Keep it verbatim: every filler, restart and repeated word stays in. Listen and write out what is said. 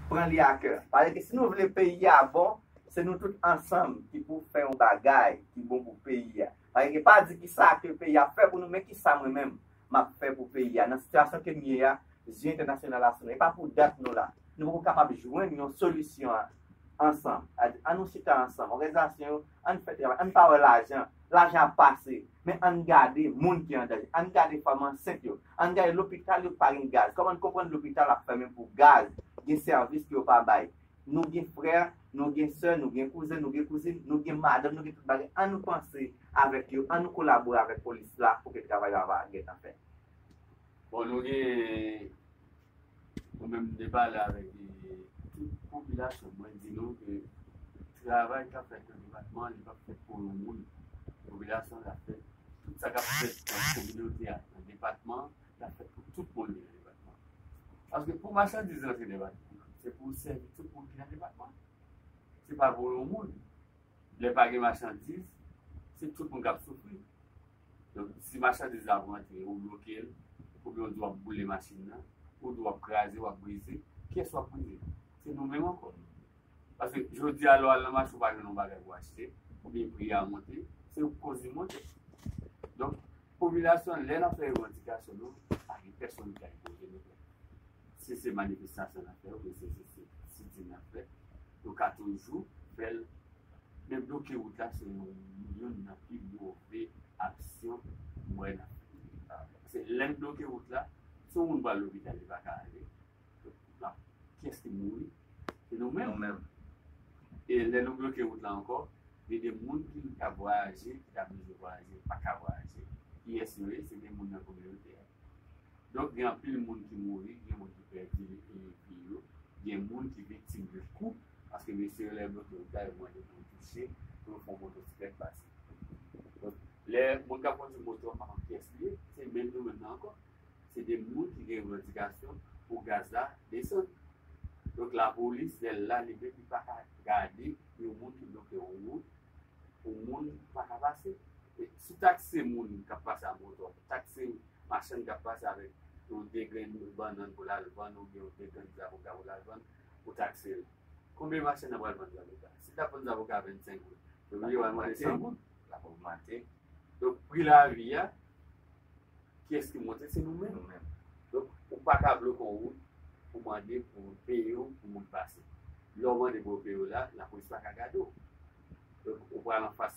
Pran li a kè. Paske si nou vle peyi a bon, se nou tout ansanm ki pou fè yon bagay ki bon pou peyi a. Paske pa di ki sa ke peyi a fè pou nou, men ki sa mwen menm m ap fè pou peyi a. Nan sitiyasyon ke n ye a, je entènasyonal la sou nou. E pa pou dat nou la. Nou poko kapab jwenn yon solisyon ansanm. Sa di, ann nou chita ansanm. Òganizasyon yo, ann fè travay. Ann pa wè lajan. Lajan ap pase. Men ann gade moun ki an danje. Ann gade fanm ansent yo. Ann gade lopital yo ki pa gen gaz. Kòman n konprann lopital ap fèmen pou gaz? Gen sèvis ke yo pa bay. Nou gen frè, nou gen sè, nou gen kouzen, nou gen kouzin, nou gen madanm, nou gen tout bagay. Ann nou panse avèk yo, ann nou kolabore avèk polis la pou ke travay la va gentan fèt. Bon, nou gen, mwen menm m te pale avèk e, tout popilasyon, mwen di nou ke travay k ap fèt nan depatman an, li p ap fèt pou yon moun. Popilasyon an, l ap fèt, tout sa k ap fèt nan kominote a, nan depatman an, l ap fèt pou tout moun ki nan depatman an. Paske pou machandiz rantre nan depatman an, se pou sèvi tout moun ki nan depatman an. Se pa pou yon moun. Lè pa gen machandiz, se tout moun k ap soufri. Donk, si machandiz la ap rantre, ou bloke l, oubyen ou di w ap boule machin nan, ou di w ap kraze, w ap brize, kiyès w ap brize? Se nou menm ankò. Paske jodi a, lè w al nan mache, ou pa jwenn yon bagay pou w achte, oubyen pri a monte, se koz li monte. Donk, popilasyon an, lè n ap fè revandikasyon nou, pa gen pèsonn ki ka enpoze nou. Si se manifestasyon n ap fè, oubyen se, se, se sitin n ap fè, nou ka toujou fè l. Men bloke wout la, se yon, youn nan pi move aksyon m wè n ap fè. Paske lè n bloke wout la, si yon moun pral lopital, li pa ka ale. Donk, kiyès ki mouri? Se nou menm. E lè nou bloke wout la ankò, gen de moun ki t ap vwayaje, ki t ap bezwen vwayaje, pa ka vwayaje. Kiyès yo ye? Se de moun nan kominote a. Donk, gen anpil moun ki mouri, gen moun ki pèdi vi yo, gen moun ki viktim de kou, paske mesye yo lè bloke wout la, yo mande pou yo touche, pou yo fè yon motosiklèt pase. Donk, lè moun k ap kondui moto a, pa konn kiyès li ye, se menm nou menm nan ankò. Se de moun ki gen revandikasyon pou gaz la desann. Donk, lapolis, lè l la, li menm, li pa ka gade yon moun ki bloke yon wout, yon moun pa ka pase. E si w takse moun k ap pase a moto, takse machann k ap pase avèk yon de grenn bannann pou l al vann, oubyen yon de grenn zavoka pou l al vann, ou takse l. Konbyen machann nan pral vann zavoka? Si l t ap vann zavoka a vennsenk goud, yo bliye w al mande san goud. L ap ogmante. Donk, pri lavi a, kiyès ki monte? Se nou menm. Nou menm. Donk, ou pa ka bloke yon wout pou mande pou peye w pou moun pase. Lè w mande pou yo peye w la, lapolis pa ka gade w. Donk, ou pral anfas